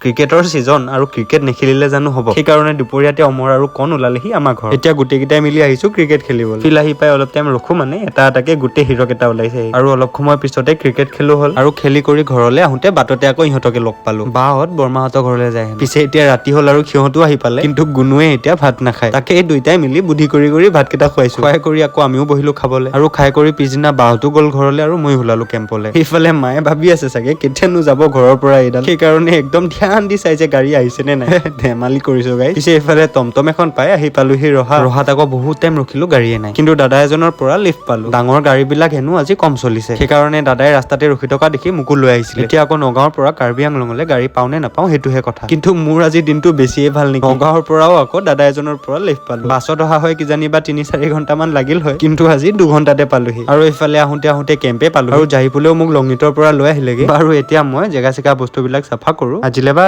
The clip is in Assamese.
ক্ৰিকেটৰ ছিজন আৰু ক্ৰিকেট নেখেলিলে জানো হ'ব? সেইকাৰণে দুপৰীয়াতে অমৰ আৰু কণ ওলালেহি আমাৰ ঘৰ। এতিয়া গোটেইকেইটাই মিলি আহিছো ক্ৰিকেট খেলিবলৈ। ফিল্ড আহি পাই অলপ টাইম ৰখো, মানে এটা এটাকে গোটেই হিৰকেইটা ওলাইছে আৰু অলপ সময় পিছতে ক্ৰিকেট খেলো হ'ল। আৰু খেলি কৰি ঘৰলৈ আহোঁতে বাটতে আকৌ ইহঁতকে লগ পালো। বাহঁত বৰমাহঁতৰ ঘৰলৈ যায় হেনো। পিছে এতিয়া ৰাতি হ'ল আৰু সিহঁতো আহি পালে, কিন্তু গুণুৱে এতিয়া ভাত নাখায়। তাকে এই দুইটাই মিলি বুদ্ধি কৰি কৰি ভাতকেইটা খুৱাইছো। খুৱাই কৰি আকৌ আমিও বহিলো খাবলৈ। আৰু খাই কৰি পিছদিনা বাহঁতো গ'ল ঘৰলৈ আৰু মই ওলালো কেম্পলৈ। সেইফালে মায়ে ভাবি আছে চাগে, কেতিয়ানো যাব ঘৰৰ পৰা এইডাল। সেইকাৰণে একদম ধ্যান দি চাইছে গাড়ী আহিছে নে নাই। ধেমালি কৰিছো গাড়ী। পিছে এইফালে টমটম এখন পাই আহি পালোহি ৰহা। ৰহাত আকৌ বহুত টাইম ৰখিলো, গাড়ীয়ে নাই। কিন্তু দাদা এজনৰ পৰা লিফ্ট পালো। ডাঙৰ গাড়ী বিলাক হেনো আজি কম চলিছে, সেইকাৰণে দাদাই ৰাস্তাতে ৰখি থকা দেখি মোকো লৈ আহিছিলে। এতিয়া আকৌ নগাঁৱৰ পৰা কাৰ্বি আংলঙলৈ গাড়ী পাওঁ নে নাপাওঁ, সেইটোহে কথা। কিন্তু মোৰ আজি দিনটো বেছিয়ে ভাল নেকি, নগাঁৱৰ পৰাও আকৌ দাদা এজনৰ পৰা লিফ্ট পালো। বাছত অহা হয় কিজানিবা 3-4 ঘণ্টামান লাগিল হয়, কিন্তু আজি 2 ঘণ্টাতে পালোহি। আৰু এইফালে আহোঁতে আহোঁতে কেম্পে পালো আৰু জাহিপুলেও মোক লংনিটৰ পৰা লৈ আহিলেগে। বাৰু, এতিয়া মই জেগা চেগা বস্তুবিলাক চাফা কৰো। আজিলে বাই।